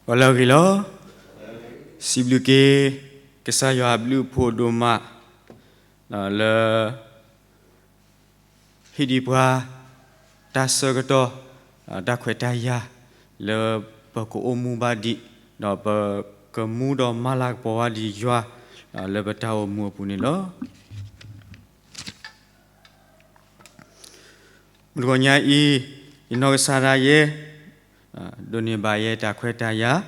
ပှၤလၢအဂ့ၤလီၤ. စံးဘျုးက့ၤ ကစၢ်ယွၤအဘျုးအဖှိၣ်ဒိၣ်မး လၢ ဟ့ၣ်ဒံးပှၤ တၢ်ဆၢကတီၢ် တၢ်ခွဲးတၢ်ယာ် လၢပကအိၣ်မူဘၣ်ဒံး ဒီးပကမူဒီးမၤလၤကပီၤဘၣ်ဒံးယွၤ လၢပတၢ်အိၣ်မူအပူၤန့ၣ်လီၤ. မုၢ်တဂီၤညါအံၤ ယနီၢ်ကစၢ်ဒၣ်ယဲ ဒိးန့ၢ်ဘၣ်ယဲတၢ်ခွဲးတၢ်ယာ်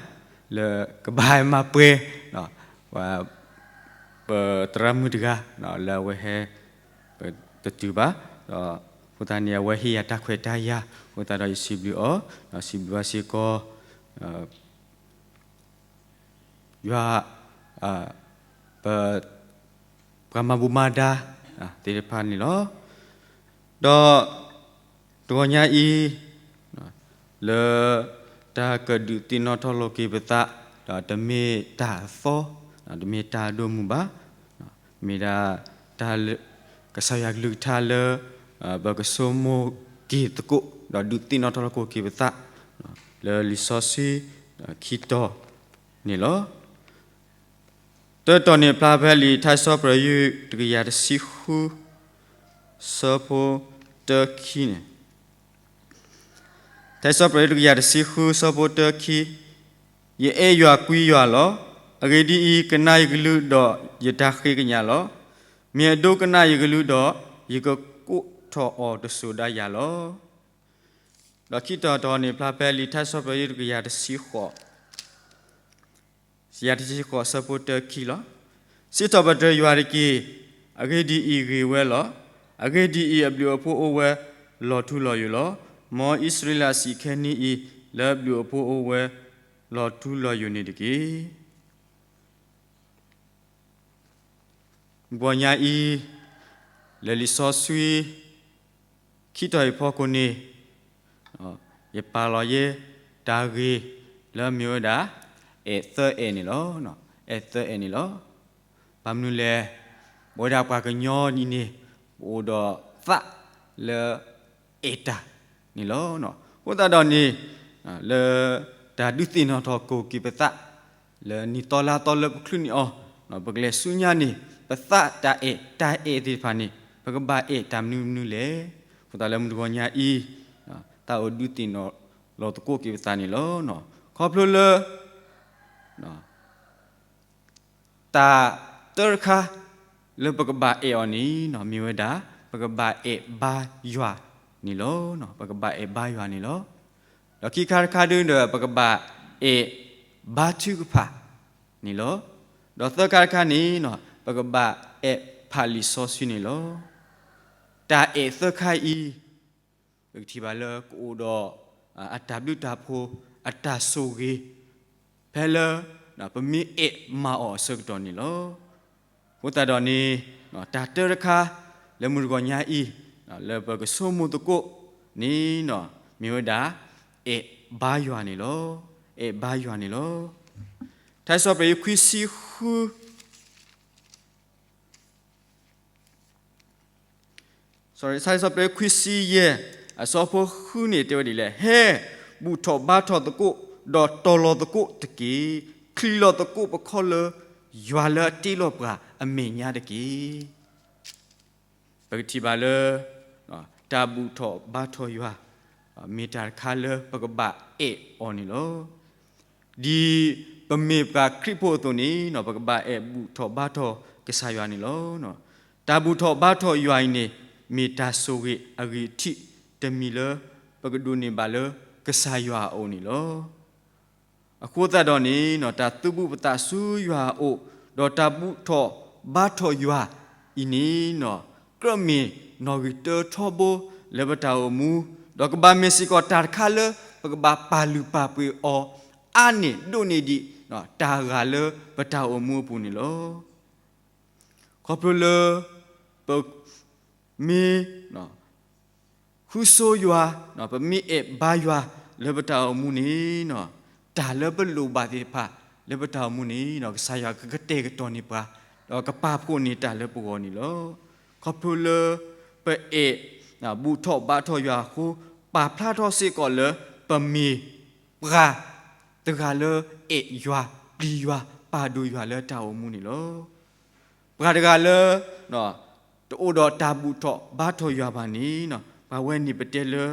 လၢကဘၣ်ဟဲမၤပှဲၤ ပသရၣ်မုၣ်တဂၤ လၢအဝဲဟဲ ပတတုၤဘၣ် ဒီးအဃိသတးန့ၣ် အဝဲဟ့ၣ်ယၤတၢ်ခွဲးတၢ်ယာ် အဃိသတးဒီးယစံးဘျုးအီၤ ဒီးစံးဘျုးဘၣ်စ့ၢ်ကီး ယွၤ ပ ပှၤမၤဘူၣ်မၤဒါ သ့ၣ်တဖၣ်န့ၣ်လီၤ. ဒီး တဂီၤညါအံၤ လၢ တၢ်ကဒုးသ့ၣ်နီၣ်ထီၣ်လိာ်က့ၤပသး ဒီးတမ့ၢ်တၢ်အသီ ဒီးတမ့ၢ်တၢ်အဒိၣ်မုၢ်ဘၣ် မ့ၢ်ဒၣ် တၢ်လၢ ကစၢ်ယွၤကလုၢ်ကထါလၢ ပကဆိကမိၣ်က့ၤသကိး ဒီးဒုးသ့ၣ်နီၣ်ထီၣ်လိာ်က့ၤပသး လၢလံာ်စီဆှံ ခံတီၤန့ၣ်လီၤ. တၢတီၤန့ၣ်ဖျါဖဲလံာ်ထါစံးပတြၢၤ တကယၤတဆံဃု ဆၢဖိတၢခံန့ၣ် ထါစံးပတြၢၤ တကယၤတဆံဃု ဆၢဖိတၢခံ ယအဲၣ်ယွၤကွံယွၤလီၤ. အဂ့ၢ်ဒ်အံၤ, ကနၣ်ယကလုၢ်ဒီးယတၢ်ဃ့ကညးလီၤ. မ့ၢ်အဒိကနၣ်ယကလုၢ်ဒီး, ယကကိးထီၣ်အီၤတစိၤဒၣ်ယၤလီၤ. ဒီးခံတီၤတီၤန့ၣ်ဖျါဖဲလံာ်ထါစံးပတြၢၤ တကယၤတဆံဃိး တကယၤတဆံဃိး ဆၢဖိတၢခံလီၤ. စံးထီၣ်ပတြၢၤယွၤတက့ၢ်. အဂ့ၢ်ဒ်အံၤ, ဂ့ၤဝဲလီၤ. အဂ့ၢ်ဒ်အံၤ, အဘျုးအဖှိၣ်အိၣ်ဝဲလီၤထူလီၤယိာ်လီၤ. မ်အံၣ်စရ့လးစံးခဲနံၣ်အံၤ, လၢအဘျုးအဖှိၣ်အိၣ်ဝဲလီၤထူလီၤယိာ်န့ၣ်တက့ၢ်. မုၢ်တဂီၤညါအံၤ, လၢလံာ်စီဆှံ ခံတီၤအံၤဖီခိၣ်န့ၣ်, ယပာ်လီၤယဲတၢ်ဂ့ၢ်လၢအမ့ၢ်ဝဲဒၣ် အဲၣ်သၢအဲၣ်န့ၣ်လီၤ. အဲၣ်သၢအဲၣ်န့ၣ်လီၤ. ဘၣ်မနုၤလဲၣ်, ပဝဲဒၣ်ပှၤကညီအံၤန့ၣ် ပအိၣ်ဒီးသးလၢ အဲၣ်တၢ်န့ၣ်လီၤ. အဃိသတးဒီးန့ၣ်, လၢတၢ်ဒုးသ့ၣ်နီၣ်ထီၣ်က့ၤပသး လၢနံၣ်သီလါသီလၢပချုးန့ၢ်အီၤ, ပကလဲၤဆူညါန့ၣ် ပသးတၢ်အဲၣ် တၢ်အဲၣ်သ့ၣ်တဖၣ်န့ၣ် ပကဘၣ်အဲၣ်တၢ်မနုၤမနုၤလဲၣ်. အဃိသတးလၢမုၢ်တဂီၤညါအံၤ, တၢ်အိၣ်ဒုးသ့ၣ်နီၣ်လီၤသကိးက့ၤပသးန့ၣ်လီၤ. ခီဖျိလၢ တၢ်တၢတခါ လၢပကဘၣ်အဲၣ်အီၤန့ၣ် မ့ၢ်ဝဲဒၣ် ပကဘၣ်အဲၣ်ဘါယွၤန့ၣ်လီၤ. ပကဘၣ်အဲၣ်ဘါယွၤန့ၣ်လီၤ. ဒီးခံခါတခါဒုဒီး ပကဘၣ်အဲၣ်ဘါထုကဖၣ်န့ၣ်လီၤ. ဒီးသၢခါတခါန့ၣ် ပကဘၣ်အဲၣ်ဖးလံာ်စီဆှံန့ၣ်လီၤ. တၢ်အဲၣ်သၢခါအံၤ ပကထံၣ်ဘၣ်လၢကအိၣ်ဒီး အတၢ်ဘျုးတၢ်ဖှိၣ် အတၢ်ဆိၣ်ဂ့ၤ ဖဲလၢ ပမ့ၢ်အဲၣ်မၤအီၤအဆၢကတီၢ်န့ၣ်လီၤ. အဃိသတးဒီးန့ၣ် တၢ်တၢတခါ လၢမုၢ်တဂီၤညါအံၤ လၢပကဆိကမိၣ်သကိးန့ၣ် မ့ၢ်ဝဲဒၣ် အဲၣ်ဘါယွၤန့ၣ်လီၤ. အဲၣ်ဘါယွၤန့ၣ်လီၤ. ထါစံးပတြၢၤ ခွံဆံဃု ထါစံးပတြၢၤ ခွံဆံယဲၢ် အဆၢဖိဃုန့ၣ် တဲဝဲဒ်လဲၣ်, ဟဲ, ဘူၣ်ထီၣ်ဘါထီၣ်သကိး, ဒီးတီၤလီၤသကိးတက့ၢ်. ချံးလီၤသကိးပခီလၢ ယွၤလၢအတ့လီၤပှၤအမဲာ်ညါတက့ၢ်. ပကထံၣ်ဘၣ်လၢ တၢ်ဘူၣ်ထီၣ်ဘါထီၣ်ယွၤ မ့ၢ်တၢ်တခါလၢပကဘၣ်အဲၣ်အီၤန့ၣ်လီၤ. ဒ်ပမ့ၢ်ပှၤခရံာ်ဖိအသိးန့ၣ် ပကဘၣ်အဲၣ်ဘူၣ်ထီၣ်ဘါထီၣ်ကစၢ်ယွၤန့ၣ်လီၤ. တၢ်ဘူၣ်ထီၣ်ဘါထီၣ်ယွၤအံၤန့ၣ် မ့ၢ်တၢ်ဆိၣ်ဂ့ၤအဂ့ၤထံးတမံၤလၢ ပကဒိးန့ၢ်ဘၣ်လၢကစၢ်ယွၤအအိၣ်န့ၣ်လီၤ. အဃိသတးဒီးန့ၣ် တၢ်သူၣ်ဘူၣ်ပသးဆူယွၤအအိၣ် ဒီးတၢ်ဘူၣ်ထီၣ်ဘါထီၣ်ယွၤအံၤန့ၣ် ကြၢးမ့ၢ်နီၣ်ဂံၢ်တၢထီဘိလၢပတၢ်အိၣ်မူ, ဒီးကဘၣ်မ့ၢ်စ့ၢ်ကီးတၢ်တခါလၢ ပကဘၣ်ပာ်လုၢ်ပာ်ပှ့ၤအီၤ အါန့ၢ်ဒိၣ်န့ၢ်ဒံး တၢ်ဂၤလၢပတၢ်အိၣ်မူအပူၤန့ၣ်လီၤ. ခီဖျိလၢ ပ မ့ၢ် ဃုဆိယွၤ, ပမ့ၢ်အဲၣ်ဘါယွၤလၢပတၢ်အိၣ်မူန့ၣ်, တၢ်လၢပလိၣ်ဘၣ်သ့ၣ်တဖၣ်လၢပတၢ်အိၣ်မူန့ၣ်, ကစၢ်ယွၤကကတဲာ်ကတီၤန့ၢ်ပှၤ, ဒီးကပာ်ဖှိၣ်န့ၢ်တၢ်လၢပဂီၢ်န့ၣ်လီၤ. ခီဖျိလၢပအဲၣ်ဘူၣ်ထီၣ်ဘါထီၣ်ယွၤအဃိ, ပာ်ဖျါထီၣ်စ့ၢ်ကီးလၢပမ့ၢ်ပှၤ တဂၤလၢအဲၣ်ယွၤ, ပျံၤယွၤ, ပာ်ဒိၣ်ယွၤလၢတၢ်အိၣ်မူန့ၣ်လီၤ. ပှၤတဂၤလၢ တအိၣ်ဒီးတၢ်ဘူၣ်ထီၣ်ဘါထီၣ်ယွၤဘၣ်န့ၣ်, ပှၤဝဲန့ၣ်ပတဲလၢ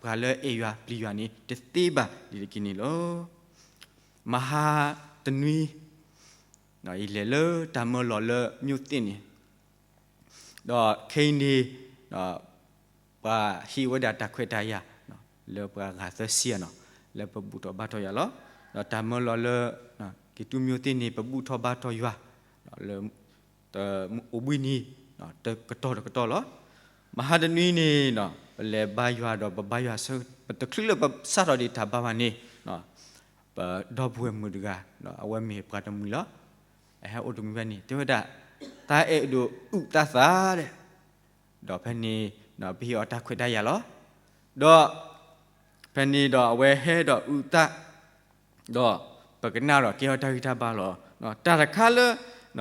ပှၤလၢအဲၣ်ယွၤပျံၤယွၤန့ၣ် တသ့ဘၣ်ဒ်တက့ၢ်န့ၣ်လီၤ. မဟါတနွံ ယလဲၤလၢတၢ်မၢလီၤလၢ မြို့သစ် န့ၣ်, ဒီးခဲအံၤန့ၣ် ပှၤဟ့ၣ်ဝဲဒၣ်တၢ်ခွဲးတၢ်ယာ် လၢပှၤဂၤသၢဆံဧါနီၤ, လၢပဘူၣ်ထီၣ်ဘါထီၣ်ယွၤလီၤ. ဒီးတၢ်မၢလီၤလၢ က့ၤတူၢ် မြို့သစ် န့ၣ် ပဘူၣ်ထီၣ်ဘါထီၣ်ယွၤ လၢ အိၣ်ဘှံးနံၤ တကတီၢ်တကတီၢ်လီၤ. မဟါတနွံန့ၣ် ပလဲၤဘါယွၤဒီးပဘါယွၤဆၢ ပတချုးလၢပစးထီၣ်ဒံးတၢ်ဘါဘၣ်န့ၣ် ပဒီပုၢ်ဝဲၢ်မုၣ်တဂၤ အဝဲမ့ၢ်ပှၤတမှံၤလီၤ. အဟဲအိၣ်တမှံၤဖဲန့ၣ် တဲဝဲဒၣ် သးအဲၣ်ဒိးအုၣ်သးသးဒဲး, ဒီးဖဲန့ၣ် ပဟ့ၣ်အီၤတၢ်ခွဲးတၢ်ယာ်လီၤ. ဒီး ဖဲန့ၣ်ဒီးအဝဲဟဲဒီးအုၣ်သး ဒီးပကနၣ်ဒီးကဲထီၣ်တၢ်ဂံၢ်တၢ်ဘါလီၤ. တၢ်တခါလၢ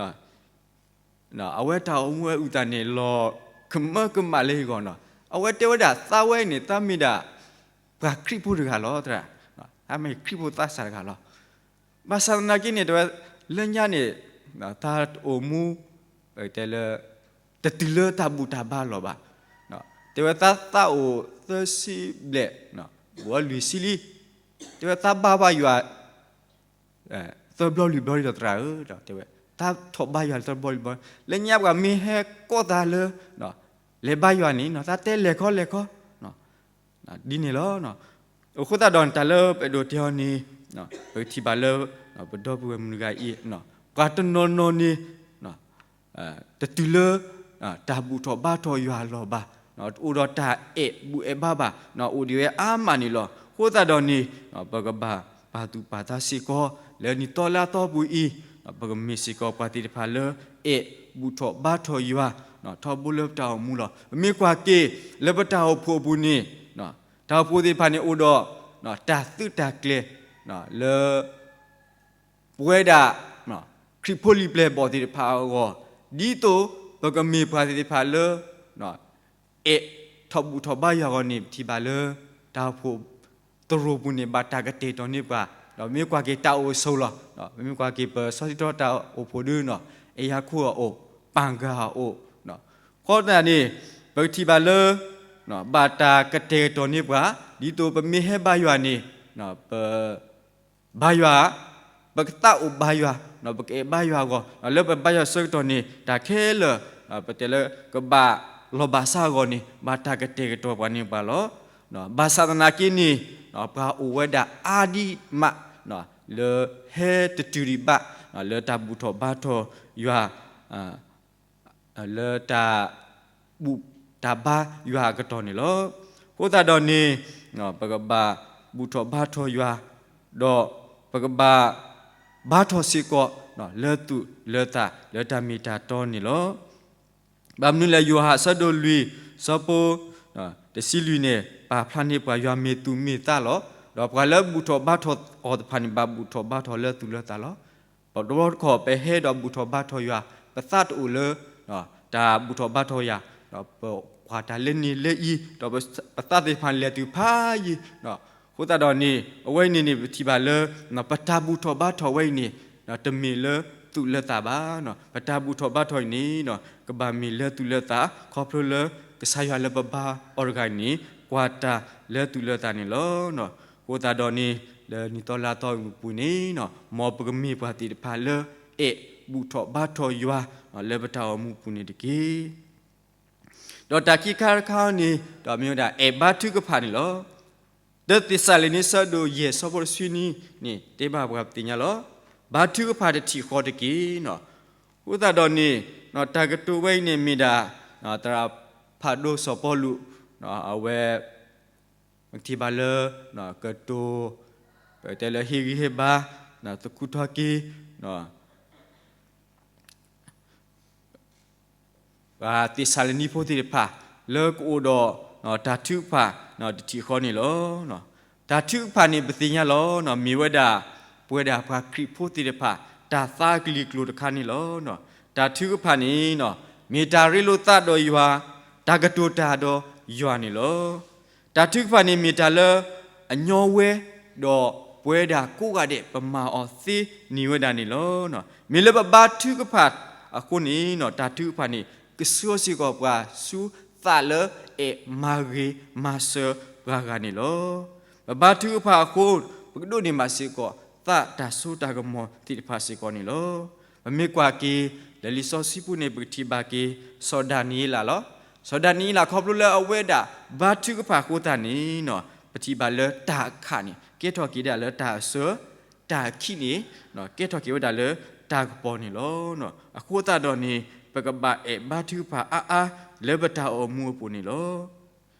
အဝဲတၢ်အိၣ်မူဝဲအုၣ်သးန့ၣ် လီၤကမၢကမၣ်လၢယဂီၢ်နီၤ. အဝဲတဲဝဲဒၣ်သးဝဲအံၤန့ၣ် သးမ့ၢ်ဒၣ် ပှၤခရံာ်ဖိတဂၤလီၤ, သးမ့ၢ်ခရံာ်ဖိသးစၢ်တဂၤလီၤ. ဘၣ်ဆၣ်သနာ်က့န့ၣ် တဲဝဲ လၢညါန့ၣ် သးတအိၣ်မူ ပကတဲလၢ တတုၤလၢတၢ်ဘူၣ်တၢ်ဘါလီၢ်ဘၣ်. တဲဝဲသးသးအိၣ်သၢဆံဘျဲၣ် ဘူးအလွံၢ်ဆံလံ. တဲဝဲသးဘါဘါယွၤ သၢဘျီလွံၢ်ဘျီဒီးသရၣ်ဧၢ, တဲဝဲ သးထီၣ်ဘါယွၤလၢသၢဘျီလွံၢ်ဘျီ, လၢညါပှၤမ့ၢ်ဟဲကိးသးလၢ လဲၤဘါယွၤန့ၣ် သးတဲလဲၤခီလဲၤခီ ဒ်န့ၣ်လီၤ. အဃိသတးဒီး တၢ်လၢပအဲၣ်ဒိးတဲအီၤန့ၣ် ပကထံၣ်ဘၣ်လၢ ပဒီပုၢ်ဝဲၢ်မုၣ်တဂၤအံၤ ပှၤတနီၤနီၤန့ၣ် တတုၤလၢ တၢ်ဘူၣ်ထီၣ်ဘါထီၣ်ယွၤလီၢ်ဘၣ်, တအိၣ်ဒီးတၢ်အဲၣ်ဘူၣ်အဲၣ်ဘါဘၣ်, အိၣ်ဒံးဝဲအါမးန့ၣ်လီၤ. အဃိသတးဒီးန့ၣ် ပကဘၣ်ပာ်သူၣ်ပာ်သးစ့ၢ်ကီး လၢနံၣ်သီလါသီပူၤအံၤ ပကမ့ၢ်စ့ၢ်ကီးပှၤသ့ၣ်တဖၣ်လၢ အဲၣ်ဘူၣ်ထီၣ်ဘါထီၣ်ယွၤ ထီဘိလၢပတၢ်အိၣ်မူလီၤ. ပမ့ၢ်ကွၢ်က့ၤ လၢပတၢ်အိၣ်ဖှိၣ်အပူၤန့ၣ် တၢ်အိၣ်ဖှိၣ်သ့ၣ်တဖၣ်န့ၣ်အိၣ်ဒီး တၢ်သုးတၢ်ကျဲၤ လၢ ပဝဲဒၣ် ခရံာ်ဖိလံၤပျဲၢ်ဘီၣ်သ့ၣ်တဖၣ်အဂီၢ်, ဒ်သိးပကမ့ၢ်ပှၤသ့ၣ်တဖၣ်လၢ အဲၣ်ထီၣ်ဘူၣ်ထီၣ်ဘါယွၤအဂီၢ်န့ၣ် ပထံၣ်ဘၣ်လၢ တၢ်အိၣ်ဖှိၣ်သရိာ်ပူၤန့ၣ် ဘၣ်တၢ်ကတဲာ်ကတီၤန့ၢ်ပှၤ, ဒီးမ့ၢ်ကွၢ်က့ၤတၢ်အိၣ်အဆိးလီၤ. မ့မ့ၢ်ကွၢ်က့ၤပစီဆှံထီၣ်တၢ်အိၣ်ဖှိၣ်ဒုနီၤ အဲၣ်ယၤခိၣ်အအိၣ်, ပၣ်ဂၤအအိၣ်, ဃိသတးန့ၣ် ပကထံၣ်ဘၣ်လၢ ဘၣ်တၢ်ကတဲာ်ကတီၤန့ၢ်ပှၤ, ဒ်သိးပမ့ၢ်ဟဲဘါယွၤန့ၣ် ပ ဘါယွၤ, ပကသးအိၣ်ဘါယွၤ, ပကအဲၣ်ဘါယွၤအဂီၢ်, လၢပဘါယွၤဆၢကတီၢ်န့ၣ် တၢ်ခဲလၢာ် ပတဲလၢကဘၣ်လီၢ်ဘၣ်စးအဂီၢ်န့ၣ် ဘၣ်တၢ်ကတဲာ်ကတီၤပှၤန့ၢ်ပှၤလီၤ. ဘၣ်ဆၣ်သနာ်က့န့ၣ် ပှၤအိၣ်ဝဲဒၣ်အါဒံးမး လၢဟဲတတုၤဒံးဘၣ် လၢတၢ်ဘူၣ်ထီၣ်ဘါထီၣ်ယွၤ လၢတၢ်ဘူၣ်တၢ်ဘါယွၤအကတီၢ်န့ၣ်လီၤ. အဃိသတးဒီးန့ၣ် ပကဘၣ်ဘူၣ်ထီၣ်ဘါထီၣ်ယွၤ, ဒီးပကဘၣ်ဘါထီၣ်စ့ၢ်ကီး လၢသူၣ်လၢသး လၢတၢ်မ့ၢ်တၢ်တီန့ၣ်လီၤ. ဘၣ်မနုၤလဲၣ် ယိၤဟၣ်အဆၢဒိၣ်လွံၢ် ဆၢဖိ တဆံလွံၢ်န့ၣ် ပာ်ဖျါန့ၢ်ပှၤယွၤမ့ၢ်သူၣ်မ့ၢ်သးလီၤ. ဒီးပှၤလၢဘူၣ်ထီၣ်ဘါထီၣ်အီၤတဖၣ်န့ၣ် ဘၣ်ဘူၣ်ထီၣ်ဘါထီၣ်လၢသူၣ်လၢသးလီၤ. ပတဘျီတခီၣ် ပဟဲဒီးဘူၣ်ထီၣ်ဘါထီၣ်ယွၤ, ပသးတအိၣ်လၢ တၢ်ဘူၣ်ထီၣ်ဘါထီၣ်ယွၤ, ဒီးပကွၢ်တၢ်လၢန့ၣ်လၢအံၤ, ဒီးပသးသ့ၣ်တဖၣ်လဲၤတုၤဖးယံၤ. အဃိသတးဒီးန့ၣ် အဝဲအံၤန့ၣ်န့ၣ် ပထံၣ်ဘၣ်လၢ ပတၢ်ဘူၣ်ထီၣ်ဘါထီၣ်ဝဲအံၤန့ၣ် တမ့ၢ်လၢသူၣ်လၢသးဘၣ်. ပတၢ်ဘူၣ်ထီၣ်ဘါထီၣ်အံၤန့ၣ် ကဘၣ်မ့ၢ်လၢသူၣ်လၢသး ခီဖျိလၢကစၢ်ယွၤလၢပဘါအီၤတဂၤအံၤန့ၣ် ကွၢ်တၢ်လၢသူၣ်လၢသးန့ၣ်လီၤ. အဃိသတးဒီးန့ၣ် လၢနံၣ်သီလါသီအပူၤန့ၣ် မ်ပကမ့ၢ်ပှၤသ့ၣ်တဖၣ်လၢအဲၣ်ဘူၣ်ထီၣ်ဘါထီၣ်ယွၤ လၢပတၢ်အိၣ်မူပူၤန့ၣ်တက့ၢ်. ဒီးတၢ်ခံခါတခါန့ၣ် ဒီးမ့ၢ်ဝဲဒၣ်အဲၣ်ဘါထုကဖၣ်န့ၣ်လီၤ. တၢသ့းစၤလနံ ဆၢဒိၣ်ယဲၢ် ဆၢဖိတဆံနွံန့ၣ် တဲဘၣ်ပှၤပသ့ၣ်ညါလီၤ. ဘါထုကဖၣ်တထံၣ်ဃီတက့ၢ်. အဃိသတးဒီးန့ၣ် တၢ်ကတိၤဝဲအံၤန့ၣ်မ့ၢ်ဒၣ် သရၣ်ဖးဒိၣ်စီၤပီလူး အဝဲ ပကထံၣ်ဘၣ်လၢ ကတိၤ ပတဲလၢဟ့ၣ်ဂံၢ်ဟ့ၣ်ဘါ သခူထီၣ်က့ၤ ပှၤသ့းစၤလနံဖိသ့ၣ်တဖၣ် လၢကအိၣ်ဒီး တၢ်ထုကဖၣ် တထံၣ်ဃီန့ၣ်လီၤ. တၢ်ထုကဖၣ်န့ၣ် ပသ့ၣ်ညါလီၤ မ့ၢ်ဝဲဒၣ် ပဝဲဒၣ်ပှၤခရံာ်ဖိသ့ၣ်တဖၣ် တၢ်သးကလံၤကျိၤတခါန့ၣ်လီၤ. တၢ်ထုကဖၣ်န့ၣ် မ့ၢ်တၢ်ရ့လိာ်သးဒီးယွၤ, တၢ်ကတိၤတၢ်ဒီးယွၤန့ၣ်လီၤ. တၢ်ထုကဖၣ်န့ၣ်မ့ၢ်တၢ်လၢအညီဝဲဒီး ပဝဲဒၣ်ကိးဂၤဒဲး ပမၤအီၤသ့န့ၢ်ဝဲဒၣ်န့ၣ်လီၤ. မ့ၢ်လၢပဘါထုကဖၣ်အဃိန့ၣ် တၢ်ထုကဖၣ်န့ၣ် ကဆှၢစ့ၢ်ကီးပှၤဆူသးလၢအဲၣ်မၤဂ့ၤမၤစၢၤပှၤဂၤန့ၣ်လီၤ. ပဘါထုကဖၣ်အဃိ ပကဒိးန့ၢ်ဘၣ်စ့ၢ်ကီး သးတၢ်စိတၢ်ကမီၤသ့ၣ်တဖၣ်စ့ၢ်ကီးန့ၣ်လီၤ. ပမ့ၢ်ကွၢ်က့ၤ လၢလံာ်စီဆှံပူၤန့ၣ် ပကထံၣ်ဘၣ်က့ၤ စီၤဒၤနံးယ့လးလီၤ. စီၤဒၤနံးယ့လး ခီဖျိလၢအဝဲဒၣ် ဘါထုကဖၣ်အဃိသတးန့ၣ် ပထံၣ်ဘၣ်လၢတၢ်အခၣ်န့ၣ် ကဲထီၣ်က့ၤဒၣ်လၢတၢ်အစၢ, တၢ်အခံးန့ၣ် ကဲထီၣ်က့ၤဝဲဒၣ်လၢတၢ်ကပီၤန့ၣ်လီၤ. အဃိသတးဒီးန့ၣ် ပကဘၣ်အဲၣ်ဘါထုကဖၣ်အါအါ လၢပတၢ်အိၣ်မူအပူၤန့ၣ်လီၤ.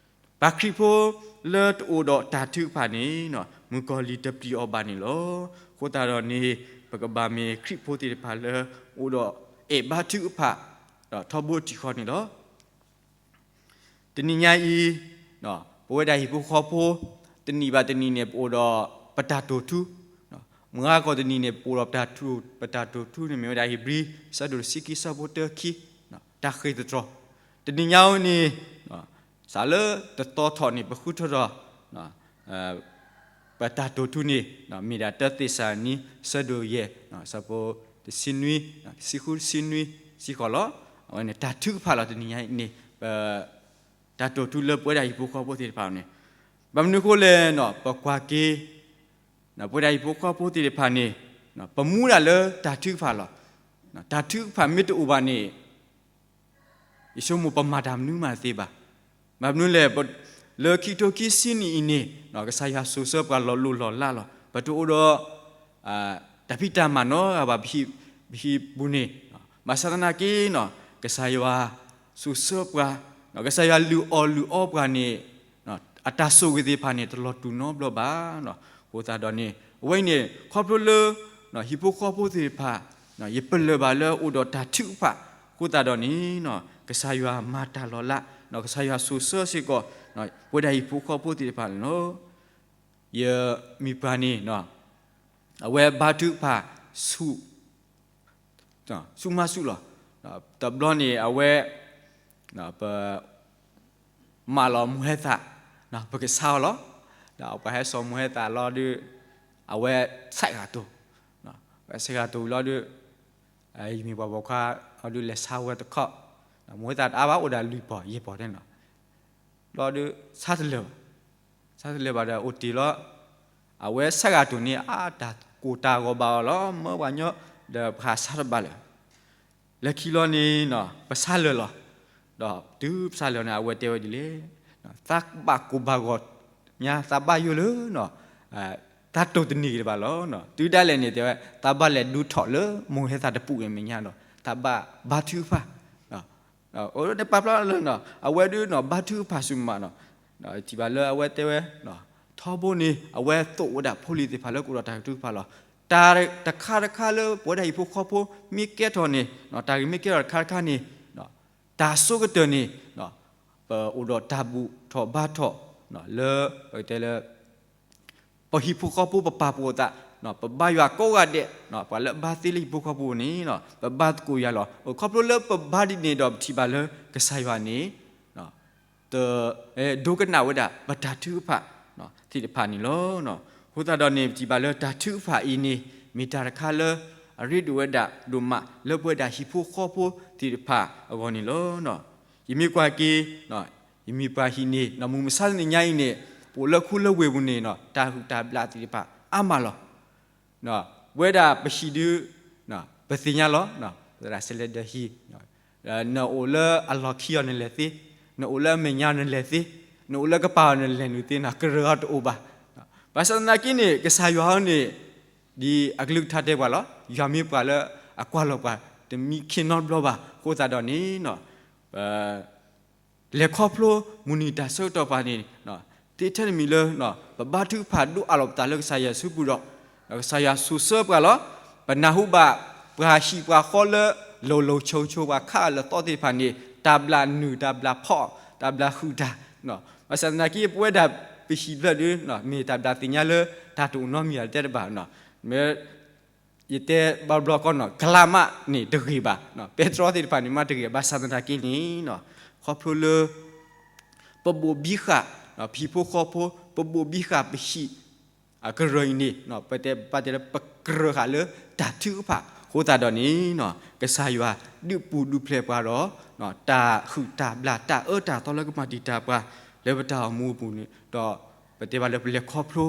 ပှၤခရံာ်ဖိလၢတအိၣ်ဒီးတၢ်ထုကဖၣ်န့ၣ် မုၣ်ကီၤလံၢ်တပျံၤအီၤဘၣ်န့ၣ်လီၤ. အဃိသတးဒီးန့ၣ် ပကဘၣ်မ့ၢ်ခရံာ်ဖိသ့ၣ်တဖၣ်လၢ အိၣ်ဒီးအဲၣ်ဘါထုကဖၣ် ဒီးထီဘိတံၢ်ဃီန့ၣ်လီၤ. တနံၤညါအံၤ ပဝဲဒၣ်ဟံၣ်ဖိဃီဖိ တနံၤဘၣ်တနံၤန့ၣ် ပအိၣ်ဒီးပတၢ်တိာ်ထူ, မုၢ်ဂၤကီၢ်တနံၤန့ၣ် ပအိၣ်ဒီးပတၢ်တိာ်ထူန့ၣ် မ့ၢ်ဝဲဒၣ်ဧ့ၤဘြံၤ ဆၢဒိၣ်တဆံခံ ဆၢဖိတၢခံ, တၢ်ဃ့ၢ်သတြီၤ, တနံၤညါအံၤန့ၣ် စးလၢတသီထီၣ်န့ၣ် ပဃုထၢထီၣ် ပတၢ်တိာ်ထူန့ၣ် မ့ၢ်ဒၣ်တၢသ့းစၤလနံ ဆၢဒိၣ်ယဲၢ် ဆၢဖိတဆံနွံ, တဆံဃု တဆံနွံ စ့ၢ်ကီးလီၤ. အဝဲန့ၣ်တၢ်ထုကဖၣ်လီၤ. တနံၤညါအံၤန့ၣ် ပတၢ်တိာ်ထူလၢပဝဲဒၣ်ဟံၣ်ဖိဃီဖိသ့ၣ်တဖၣ်န့ၣ် ဘၣ်မနုၤအဃိလဲၣ်န့ၣ် ပကွၢ်က့ၤ ပဝဲဒၣ်ဟံၣ်ဖိဃီဖိသ့ၣ်တဖၣ်န့ၣ် ပမူဒၣ်လၢတၢ်ထုကဖၣ်လီၤ. တၢ်ထုကဖၣ်မ့ၢ်တအိၣ်ဘၣ်န့ၣ် ယဆိကမိၣ်ပမၤတၢ်မနုၤမးတသ့ဘၣ်. ဘၣ်မနုၤလဲၣ်, လၢခံကထိခံဆံနံၣ်အံၤန့ၣ် ကစၢ်ယွၤစိာ်ဆှၢပှၤလီၤလိၢ်လီၤလးလီၤ. ပတအိၣ်ဒီး တၢ်ဖံးတၢ်မၤနီတဂၤဘၣ် ပဟံၣ်, ပဟံၣ်ပူၤန့ၣ်, ဘၣ်ဆၣ်သနာ်က့ ကစၢ်ယွၤစိာ်ဆှၢပှၤ, ကစၢ်ယွၤလုၢ်အီၣ်လုၢ်အီပှၤန့ၣ် အတၢ်ဆိၣ်ဂ့ၤသ့ၣ်တဖၣ်န့ၣ် တလီၤတူာ်နီတဘျီဘၣ်. အဃိသတးဒီးန့ၣ် အဝဲအံၤန့ၣ် ခီဖျိလၢ ဟံၣ်ဖိဃီဖိသ့ၣ်တဖၣ် ယပလၢၢ်ဘၣ်လၢအိၣ်ဒီးတၢ်ထုကဖၣ်အဃိသတးဒီးန့ၣ် ကစၢ်ယွၤမၤတၢ်လီၤလး, ကစၢ်ယွၤစိာ်ဆှၢစ့ၢ်ကီး ပဝဲဒၣ်ဟံၣ်ဖိဃီဖိသ့ၣ်တဖၣ်န့ၣ်လီၤ. ယမံၤပှၢ်န့ၣ် အဝဲဘါထုကဖၣ်ဆူၣ် ဆူၣ်မးဆူၣ်လီၤ. တဘျီန့ၣ် အဝဲ ပ မၢလီၤမိၢ်ဟဲသၣ်, ပကဆါအီၤလီၤ. ဒီးပှၤဟဲစိာ်မိၢ်ဟဲသၣ်လီၤဒုး အဝဲဆဲးဂၤတိၤ, ဝဲဆဲးဂၤတိၤလီၤဒုး ယမ့ၢ်ပှၤပိာ်ခွါအီၤဒုး လဲၤဆါဝဲတခီ, မိၢ်ဟဲသၣ်တအါဘၣ် အိၣ်ဒၣ်လွံၢ်ပီၢ်ယဲၢ်ပီၢ်န့ၣ်လီၤ. လီၤဒုး ဆါတလၢာ်ဘၣ်, ဆါတလၢာ်ဘၣ်ဒီးအိၣ်တ့ၢ်လီၤ. အဝဲဆဲးဂၤတိၤန့ၣ် အါတၢ်ကိၢ်တၢ်ဂီၤဘၣ်အီၤလီၤ. မၢပှၤညီဒီးပှၤဆါတဘၣ်လၢာ် လၢခံလီၤန့ၣ် ပဆါလၢာ်လီၤ. ဒီးတုၤပဆါလၢာ်န့ၣ် အဝဲတဲဝဲဒ်လဲၣ်, သးဘၣ်ကိၢ်ဘၣ်ဂီၤညါ သးဘၣ်ယိၣ်လၢ သးတိၤတန့ၢ်ဂ့ၤတဘၣ်လီၤ. တုၤဒၣ်လဲာ်န့ၣ် တဲဝဲ သးဘၣ်လဲၤဒုးထီၣ်လၢမိၢ်ဟဲသၣ်တပူၤအမဲာ်ညါဒီး သးဘၣ်ဘါထုကဖၣ် အိၣ်န့ၣ်ပာ်ဖျါလၢ အဝဲဒုး ဘါထုကဖၣ်ဆူၣ်မး, ထံၣ်ဘၣ်လၢအဝဲတဲဝဲ ထီဘိန့ၣ် အဝဲသိၣ်ဝဲဒၣ်ဖိလံၤသ့ၣ်တဖၣ်လၢကအိၣ်ဒီးတၢ်ထုကဖၣ်လီၤ. တၢ်တခါတခါလၢပဝဲဒၣ်ဟံၣ်ဖိဃီဖိ မ့ၢ်ကဲထီၣ်န့ၣ် တၢ်ဂ့ၢ်မ့ၢ်ကဲထီၣ်တခါတခါန့ၣ် တၢ်ဆိကတၢၢ်န့ၣ် ပအိၣ်ဒီးတၢ်ဘူၣ်ထီၣ်ဘါထီၣ် လၢ ပကတဲလၢ ပဟံၣ်ဖိဃီဖိပပာ်ဖှိၣ်သး, ပဘါယွၤကိးဂၤဒဲး, ပှၤလၢအဘါသ့လၢဟံၣ်ဖိဃီဖိန့ၣ် ပဘါသကိးယွၤလီၤ. ခီဖျိလၢပဘါဒ်န့ၣ်ဒီးပထံၣ်ဘၣ်လၢကစၢ်ယွၤန့ၣ် တ ဒိကနၣ်ဝဲဒၣ်ပတၢ်ထုကဖၣ်သ့ၣ်တဖၣ်န့ၣ်လီၤ. အဃိသတးဒီးန့ၣ် ပထံၣ်ဘၣ်လၢတၢ်ထုကဖၣ်အံၤန့ၣ် မ့ၢ်တၢ်တခါလၢ အရ့ဒိၣ်ဝဲဒၣ်ဒိၣ်မးလၢပဝဲဒၣ်ဟံၣ်ဖိဃီဖိသ့ၣ်တဖၣ်အဂီၢ်န့ၣ်လီၤ. ယမ့ၢ်ကွၢ်က့ၤ ယမံၤပှၢ်ဟံၣ်န့ၣ် မုၢ်မဆါတနံၤညါအံၤန့ၣ် ပအိၣ်လၢခူလၢဝ့ၢ်ပူၤန့ၣ် တၢ်ဟုၣ်တၢ်ဘျၣ်သ့ၣ်တဖၣ်အါမးလီၤ. ပဝဲဒၣ်ပဟံၣ်ဒုး ပသ့ၣ်ညါလီၤ, ပသရၣ်စဲးလဲးဒၢးဟံၣ်, နအိၣ်လၢအလီၢ်ခံအီၤနလဲၤသ့, နအိၣ်လၢအမဲာ်ညါနလဲၤသ့, နအိၣ်လၢကပၤအီၤနလဲၤနုာ်သ့န့ၣ် ကရၢအီၤတအိၣ်ဘၣ်. ဘၣ်ဆၣ်သနာ်က့န့ၣ် ကစၢ်ယွၤအံၤန့ၣ် ဒ်အကလုၢ်ကထါတဲပှၤလီၤ, ယွၤမ့ၢ်ပှၤလၢအကွၢ်လီၤပှၤ တမံခ့နီတဘျီဘၣ်. အဃိသတးဒီးန့ၣ် ပ လဲၤခီဖျိမုၢ်နံၤတၢ်ဆၢကတီၢ်ပှၤန့ၣ် သ့ထဲတမံၤလၢ ပဘါထုကဖၣ်ဒိးအးလီၤပသးလၢကစၢ်ယွၤစုပူၤဒီး ကစၢ်ယွၤစိာ်ဆှၢပှၤလီၤ. ပနၢ်ဟူဘၣ်ပှၤဟံၣ်ပှၤဃီလၢ လိၤလိၤဆိဆိပှၤခးလၢသီသ့ၣ်တဖၣ်န့ၣ် တၢ်ဘျၣ်နုာ်တၢ်ဘျၣ်ဖီၣ် တၢ်ဘျၣ်ဟုၣ်တၢ် ဘၣ်ဆၣ်သနာ်က့ ပဝဲဒၣ်ပဟံၣ်ဖျၢၣ်ဒုး မ့ၢ်တၢ်ဘျၣ်သ့ၣ်ညါလၢ တၢ်တအိၣ်နီတမံၤအတဲတဘၣ် မ့ၢ် ယတဲဘၣ်ဘျီကီးနီၤ ကလါမးန့ၣ်တဂ့ၤဘၣ်, ပဲတြီသ့ၣ်တဖၣ်န့ၣ်မးတဂ့ၤ, ဘၣ်ဆၣ်သနာ်က့န့ၣ် ခီဖျိလၢ ပဘိၣ်ဘံဃာ် ပဟံၣ်ဖိဃီဖိ ပဘိၣ်ဘံဃာ်ပဟံၣ် အကရၢၢ်အံၤန့ၣ် ပတဲဘၣ်တဲလၢပကရၢၢ်ဃာ်လၢတၢ်ထုကဖၣ်အဃိသတးဒီးန့ၣ် ကစၢ်ယွၤဒုးပူၤဒုးဖျဲးပှၤဒီး တၢ်ဟုၣ်တၢ်ဘျၣ်တၢ်အၢတၢ်သီလၢကမၤတံာ်တာ်ပှၤ လၢပတၢ်အိၣ်မူအပူၤန့ၣ်ဒီး ပတဲဘၣ်လၢပလဲၤခီဖျိ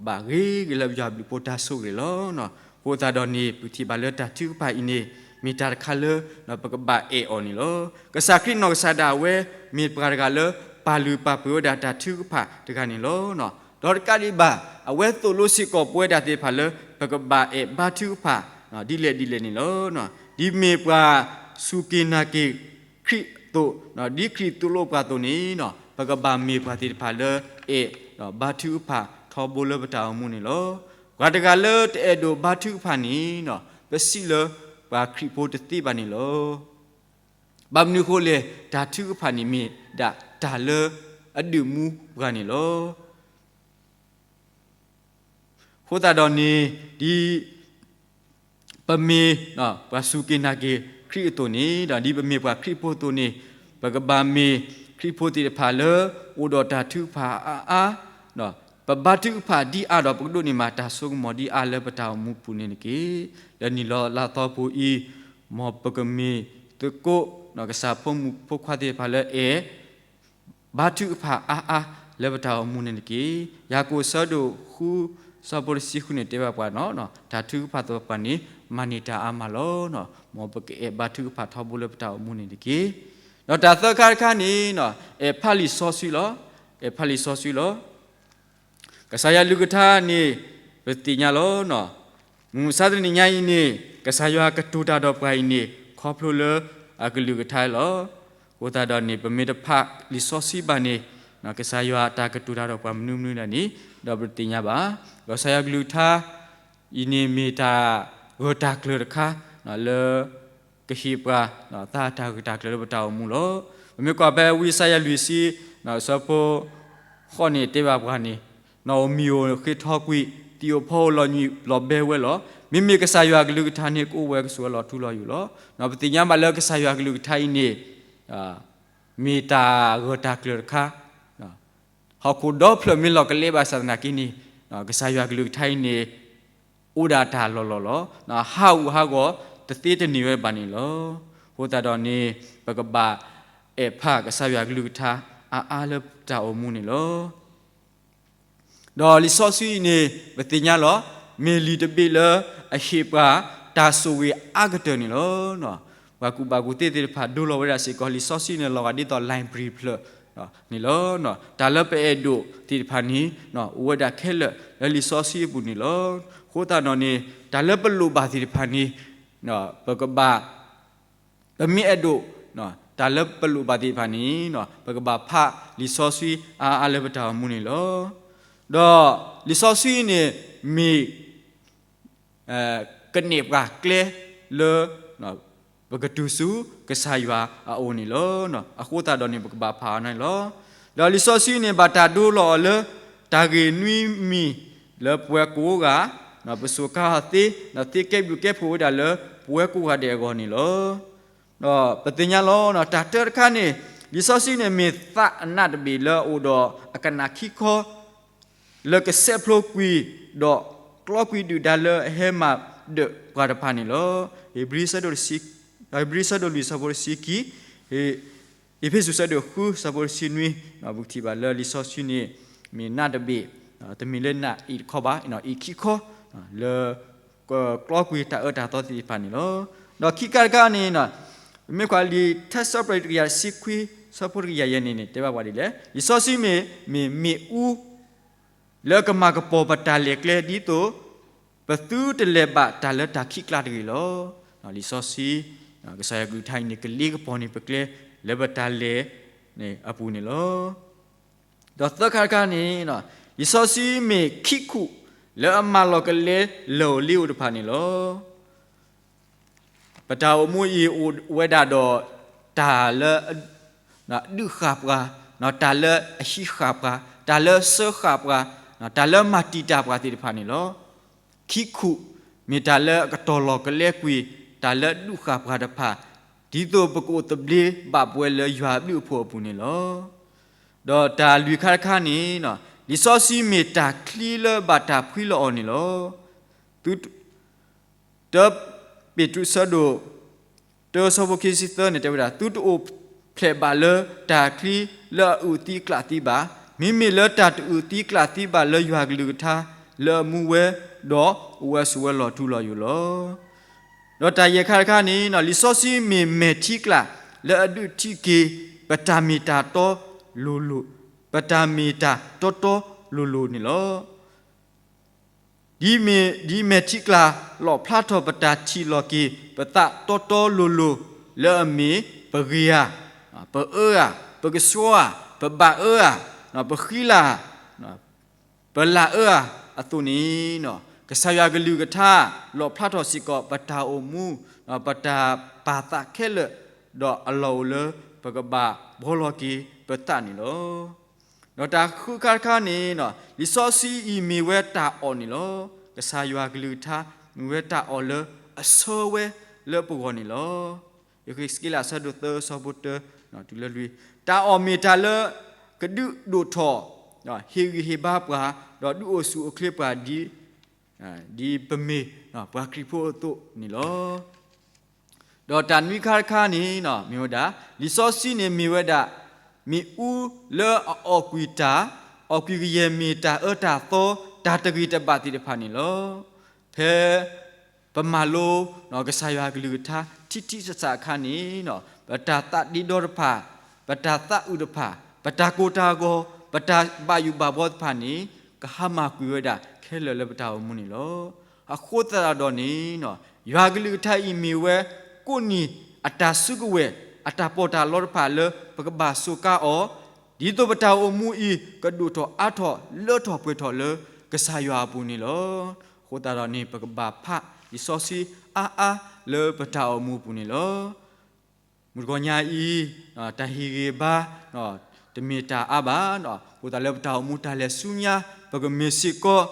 ဘၣ်ဂ့ၤက့ၤလၢယွၤဘျုးဖိတၢ်ဆိၣ်ဂ့ၤလီၤ. အဃိသတးဒီးန့ၣ် ပထံၣ်ဘၣ်လၢတၢ်ထုကဖၣ်အံၤန့ၣ် မ့ၢ်တၢ်တခါလၢ ပကဘၣ်အဲၣ်အီၤန့ၣ်လီၤ. ကစၢ်ခရံာ်နီၢ်ကစၢ်ဒၣ်ဝဲ မ့ၢ်ပှၤတဂၤလၢ ပာ်လုၢ်ပာ်ပှ့ၤဝဲဒၣ်တၢ်ထုကဖၣ်တဂၤန့ၣ်လီၤ. ဒီးတကးဒံးဘၣ် အဝဲသိၣ်လိစ့ၢ်ကီးပဝဲဒၣ်သ့ၣ်တဖၣ်လၢ ပကဘၣ်အဲၣ်ဘါထုကဖၣ် ဒ်လဲၣ်ဒ်လဲၣ်န့ၣ်လီၤ. ဒ်မ့ၢ်ပှၤစူၢ်က့ၤနာ်က့ၤခရံာ်အသိး, ဒ်ခရံာ်သိၣ်လိပှၤအသိးန့ၣ် ပကဘၣ်မ့ၢ်ပှၤသ့ၣ်တဖၣ်လၢအဲၣ်ဒီးဘါထုကဖၣ်ထီဘိလၢပတၢ်အိၣ်မူန့ၣ်လီၤ. ပှၤတဂၤလၢတအဲၣ်ဒိးဘါထုကဖၣ်န့ၣ် ပစံးလၢပှၤခရံာ်ဖိတသ့ဘၣ်န့ၣ်လီၤ. ဘၣ်မနုၤအဃိလဲၣ်, တၢ်ထုကဖၣ်န့ၣ်မ့ၢ်ဒၣ်တၢ်လၢအဒုးမူပှၤန့ၣ်လီၤ. အဃိသတးဒီးန့ၣ် ဒ်ပမ့ၢ်ပှၤစူၢ်က့ၤနာ်က့ၤခရံာ်အသိးန့ၣ် ဒီးဒ်ပမ့ၢ်ပှၤခရံာ်ဖိအသိးန့ၣ် ပကဘၣ်မ့ၢ်ခရံာ်ဖိသ့ၣ်တဖၣ်လၢ အိၣ်ဒီးတၢ်ထုကဖၣ်အါအါ, ပဘါထုကဖၣ်ဒ်အါဒီး ပကဒိးန့ၢ်ဘၣ်တၢ်ဆိကမိၣ်ဒ်အါလၢပတၢ်အိၣ်မူပူၤန့ၣ်တက့ၢ်. လၢနံၣ်လီၤလါသီပူၤအံၤ မ်ပကမ့ၢ်သကိး ကစၢ်ဖိမုၣ်ဖိခွါသ့ၣ်တဖၣ်လၢအဲၣ် ဘါထုကဖၣ်အါအါလၢပတၢ်အိၣ်မူန့ၣ်တက့ၢ်. ယၤကိာ်ဆၢဒိၣ်ဃု ဆၢဖိတဆံဃုန့ၣ်တဲဘၣ်ပှၤ, တၢ်ထုကဖၣ်သပှၢ်န့ၣ် မၤန့ၢ်တၢ်အါမးလီၤ. မ်ပကအဲၣ်ဘါထုကဖၣ်ထီဘိလၢပတၢ်အိၣ်မူန့ၣ်တက့ၢ်. ဒီးတၢ်သၢခါတခါန့ၣ် အဲၣ်ဖးလံာ်စီဆှံလီၤ. အဲၣ်ဖးလံာ်စီဆှံလီၤ. ကစၢ်ယွၤကလုၢ်ကထါန့ၣ် ပသ့ၣ်ညါလီၤ. မုၢ်မဆါတနံၤညါအံၤန့ၣ် ကစၢ်ယွၤကတိၤတၢ်ဒီးပှၤအံၤန့ၣ် ခီဖျိလၢအကလုၢ်ကထါလီၤ. အဃိသတးဒီးန့ၣ် ပမ့ၢ်တဖးလံာ်စီဆှံဘၣ်န့ၣ် ကစၢ်ယွၤအတၢ်ကတိၤတၢ်ဒီးပှၤမနုၤမနုၤဒၣ်န့ၣ် ဒီးပတသ့ၣ်ညါဘၣ်. ဒီးကစၢ်ယွၤကလုၢ်ကထါအံၤန့ၣ်မ့ၢ်တၢ်ဂၢၢ်တၢ်ကျၢၤတခါ လၢ ကဟ့ၣ်ပှၤ တၢ်ဂၢၢ်တၢ်ကျၢၤလၢပတၢ်အိၣ်မူလီၤ. ပမ့ၢ်ကွၢ်ဖဲဝံယၡါယၤလွံၢ်ဆံ ဆၢဖိဃိးန့ၣ်တဲဘၣ်ပှၤန့ၣ်, နီၢ်ဧိၤမံၤဧိၤဃ့ထီကွံာ်, သံးဧိၤဖီဧိၤလီၤညွံးလီၤဘဲဝဲလီၤ. မ့မ့ၢ်ကစၢ်ယွၤကလုၢ်ကထါန့ၣ် ကအိၣ်ဝဲကဆိးဝဲလီၤထူလီၤယိာ်လီၤ. ပသ့ၣ်ညါဘၣ်လၢကစၢ်ယွၤကလုၢ်ကထါအံၤန့ၣ် မ့ၢ်တၢ်ဂၢၢ်တၢ်ကျၢၤတခါ ဟီၣ်ခိၣ်ဒီဖျၢၣ်မ့ၢ်လီၤကလဲဘၣ်ဆၣ်သနာ်က့န့ၣ် ကစၢ်ယွၤကလုၢ်ကထါအံၤန့ၣ် အိၣ်ဒၣ်တၢ်လီၢ်လီၢ်လီၤ. ဟးဂူာ်ဟးဂီၤတသ့တန့ၢ်ဝဲဘၣ်န့ၣ်လီၤ. အဃိသတးဒီးန့ၣ် ပကဘၣ်အဲၣ်ဖးကစၢ်ယွၤကလုၢ်ကထါအါအါလၢတၢ်အိၣ်မူန့ၣ်လီၤ. ဒီးလံာ်စီဆှံအံၤန့ၣ် ပသ့ၣ်ညါလီၤ. မ့ၢ်လံာ်တဘ့ၣ်လၢအဟ့ၣ်ပှၤ တၢ်ဆိၣ်ဂ့ၤအါကတၢၢ်န့ၣ်လီၤ. ပှၤကူၣ်ဘၣ်ကူၣ်သ့သ့ၣ်တဖၣ်ဒိလီၤဝဲဒၣ်စ့ၢ်ကီး လံာ်စီဆှံန့ၣ်လီၤဂာ်ဒ်သိး library ဖျၢၣ်န့ၣ်လီၤ. တၢ်လၢပအဲၣ်ဒိးသ့ၣ်တဖၣ်န့ၣ် အိၣ်ဝဲဒၣ်ခဲလၢာ်လၢလံာ်စီဆှံအပူၤန့ၣ်လီၤ. အဃိသတးဒီးန့ၣ် တၢ်လၢပလိၣ်ဘၣ်သ့ၣ်တဖၣ်န့ၣ် ပကဘၣ် ပမ့ၢ်အဲၣ်ဒိး တၢ်လၢပလိၣ်ဘၣ်သ့ၣ်တဖၣ်န့ၣ် ပကဘၣ်ဖးလံာ်စီဆှံအါအါလၢပတၢ်အိၣ်မူန့ၣ်လီၤ. ဒီးလံာ်စီဆှံန့ၣ်မ့ၢ် ကန့ၢ်ပှၤကျဲလၢ ပကတုၤဆူကစၢ်ယွၤအအိၣ်န့ၣ်လီၤ. အဃိသတးဒီးန့ၣ် ပကဘၣ်ဖးအီၤန့ၣ်လီၤ. ဒီးလံာ်စီဆှံန့ၣ် ဘၣ်တၢ်ဒိလီၤအီၤလၢ တၢ်ဂ့ၢ်နွံမံၤလၢပဝဲကိးဂၤ ပစိာ်ကါအီၤသ့, ဒီးသ့ကဲဘျုးကဲဖှိၣ်ဝဲဒၣ်လၢပဝဲကိးဂၤဒဲးအဂီၢ်န့ၣ်လီၤ. ဒီးပသ့ၣ်ညါလီၤ တၢ်တၢတခါန့ၣ် လံာ်စီဆှံန့ၣ်မ့ၢ်သးအနးတဘ့ၣ်လၢအအိၣ်ဒီးအကနၣ်ခံခီ လၢကဆဲးဖျိကွံာ် ဒီးကျီကွံာ်ဒုၣ်ဒါလၢအဟဲမၤဒၢးပှၤတဖၣ်န့ၣ်လီၤ. ဧ့ၤဘြံၤဆၢဒိၣ်တဆံ, ဧ့ၤဘြံၤဆၢဒိၣ်လွံၢ်ဆၢဖိတဆံခံ, အ့းဖ့းစူးဆၢဒိၣ်ဃုဆၢဖိတဆံနွံ, ပကထံၣ်ဘၣ်လၢလံာ်စီဆှံန့ၣ် မ့ၢ်နးတဘ့ၣ်, တမ့ၢ်လၢနးအံၤတခီဘၣ်, အံၤခံခီ လၢ ကကျီကွံာ်တၢ်အၢတၢ်သီသ့ၣ်တဖၣ်န့ၣ်လီၤ. ဒီးခံခါတခါန့ၣ် မ့ၢ်ကွၢ်လံာ်ထါစံးပတြၢၤတကယၤတဆံခွံ ဆၢဖိတကယၤယဲၢ်န့ၣ်န့ၣ် တဲဘၣ်ပှၤဒ်လဲၣ်, လံာ်စီဆှံမ့ၢ် မ့ၢ်မ့ၣ်အူ လၢကမၤကပီၤပတၢ်လဲၤကျဲဒ်သိး ပသုတလဲၤဘၣ်တၢ်လၢတၢ်ခံးကျါတဂ့ၤလီၤ. လံာ်စီဆှံ ကစၢ်ယွၤကလုၢ်ကထါအံၤန့ၣ် ကလ့ကပီၤန့ၢ်ပကျဲ လၢပတၢ်လဲၤန့ၣ်အပူၤန့ၣ်လီၤ. ဒီးသၢခါတခါန့ၣ် လံာ်စီဆှံမ့ၢ်ခံခူၣ် လၢအမၤလီၤကလဲလၢၢ်ဧိၤလ့ဧိၤတဖၣ်န့ၣ်လီၤ. ပတၢ်အိၣ်မူအံၤအိၣ်ဝဲဒၣ်ဒီး တၢ်လၢ ဒုးဃာ်ပှၤ, တၢ်လၢအဟံးဃာ်ပှၤ, တၢ်လၢစၢဃာ်ပှၤ, တၢ်လၢမၤတံာ်တာ်ပှၤသ့ၣ်တဖၣ်န့ၣ်လီၤ. ခံခူၣ် မ့ၢ်တၢ်လၢအကတီၢ်လီၤကလဲကွံာ် တၢ်လၢဒုးဃာ်ပှၤတဖၣ် ဒ်သိးပကအိၣ်သဘျ့ဘၣ်ပဝဲလၢယွၤအဘျုးအဖှိၣ်အပူၤန့ၣ်လီၤ. ဒီးတၢ်လွံၢ်ခါတခါန့ၣ် လံာ်စီဆှံမ့ၢ်တၢ်ချံလၢဘၣ်တၢ်ဖှံလၢအီၤန့ၣ်လီၤ. သု တၢပ့းတရူးဆၢဒိၣ် တၢဆၢဖိခံဆံသၢန့ၣ် တဲဝဲဒၣ်, သုတအိၣ်ဖျဲၣ်ဘၣ်လၢတၢ်ချံလၢအအုၣ်သံအကျၣ်သံဘၣ်. မ့မ့ၢ်လၢတၢ်တအုၣ်သံကျၣ်သံဘၣ်လၢယွၤကလုၢ်ကထါလၢအမူဝဲ, ဒီးအိၣ်ဝဲဆိးဝဲလီၤထူလီၤယိာ်လီၤ. ဒီးတၢ်ယဲၢ်ခါတခါန့ၣ် လံာ်စီဆှံမ့ၢ်မဲာ်ထံကလၤလၢအဒုးထံက့ၤ ပတၢ်မ့ၢ်တၢ်တီလိၤလိၤ, ပတၢ်မ့ၢ်တၢ်တီတီလိၤလိၤန့ၣ်လီၤ. ဒ်မဲာ်ထံကလၤလီၣ်ဖျါထီၣ်ပတၢ်ထံၣ်လီၤက့ၤ ပသးတီတီလိၤလိၤ လၢအမ့ၢ်ပဂ့ၤဧါ, ပအၢဧါ, ပကဆှီဧါ, ပဘၣ်အၢဧါ, ပဃံလၤဧါ, ပလၢ်အၢဧါအသိးန့ၣ်, ကစၢ်ယွၤကလုၢ်ကထါ လီၣ်ဖျါထီၣ်စ့ၢ်ကီးပတၢ်အိၣ်မူ, ပတၢ်ပာ်သးခဲလၢာ်, ဒီးအလီၢ်အိၣ်လၢပကဘၣ်ဘှီလီၤက့ၤပသးန့ၣ်လီၤ. ဒီးတၢ်ဃုခါတခါန့ၣ်, လံာ်စီဆှံအံၤမ့ၢ်ဝဲတၢ်အီၣ်န့ၣ်လီၤ. ကစၢ်ယွၤကလုၢ်ကထါ မ့ၢ်ဝဲတၢ်အီၣ်လၢအဆှၢဝဲလၢပဂီၢ်န့ၣ်လီၤ. ယဃ့းစက့လး အဆၢဒိၣ်သၢ အဆၢဖိတၢ တုၤလၢလွံၢ်, တၢ်အီၣ်မ့ၢ်တၢ်လၢကဒုးဒိၣ်ထီၣ် ဟ့ၣ်ဂံၢ်ဟ့ၣ်ဘါပှၤ, ဒီးဒုးအိၣ်ဆူၣ်အိၣ်ချ့ပှၤ ဒ်ပမ့ၢ်ပှၤခရံာ်ဖိအသိးန့ၣ်လီၤ. ဒီးတၢ်နွံခါတခါန့ၣ် မ့ၢ်ဝဲဒၣ်, လံာ်စီဆှံန့ၣ်မ့ၢ်ဝဲဒၣ် မ့ၣ်အူလၢအအီၣ်ကွံာ်တၢ်, အီၣ်ကွံာ်ကယဲၢ်မ့ၢ်တၢ်အၢတၢ်သီ, တၢ်တဂ့ၤတဘၣ်သ့ၣ်တဖၣ်န့ၣ်လီၤ. ဖဲ ပမၤလိ ကစၢ်ယွၤကလုၢ်ကထါ ထံထံဆးဆးအခါန့ၣ်, ပတၢ်သးဒ့ဒီတဖၣ်, ပတၢ်သးအုးတဖၣ်, ပတၢ်ကိၢ်တၢ်ဂီၤ, ပတၢ်ဘၣ်ယိၣ်ဘၣ်ဘှီတဖၣ်န့ၣ် ကဟါမၢ်ကွံာ်ဝဲဒၣ်ခဲလၢာ်လၢပတၢ်အိၣ်မူန့ၣ်လီၤ. အဃိသတးဒီးန့ၣ်, ယွၤကလုၢ်ကထါအံၤမ့ၢ်ဝဲ ကိးနံၤအတၢ်စုကဝဲၤ အတၢ်ပီးတၢ်လီတဖၣ်လၢပကဘၣ်စူးကါအီၤ, ဒ်သိးပတၢ်အိၣ်မူအံၤ ကဒိၣ်ထီၣ်အါထီၣ်လၢထီၣ်ပှဲၤထီၣ်လၢကစၢ်ယွၤအပူၤန့ၣ်လီၤ. အဃိသတးဒီးန့ၣ် ပကဘၣ်ဖးလံာ်စီဆှံအါအါလၢပတၢ်အိၣ်မူအပူၤန့ၣ်လီၤ. မုၢ်တဂီၤညါအံၤ တၢ်ဟ့ၣ်ဂံၢ်ဘါ တမ့ၢ်တၢ်အါဘၣ်, အဃိသတးလၢပတၢ်အိၣ်မူတၢ်လဲၤဆူညါ ပကမ့ၢ်စ့ၢ်ကီး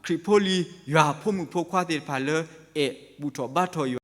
ခရံာ်ဖိလံၤ ယွၤဖိမုၣ်ဖိခွါသ့ၣ်တဖၣ်လၢ အဲၣ်ဘူၣ်ထီၣ်ဘါထီၣ်ယွၤ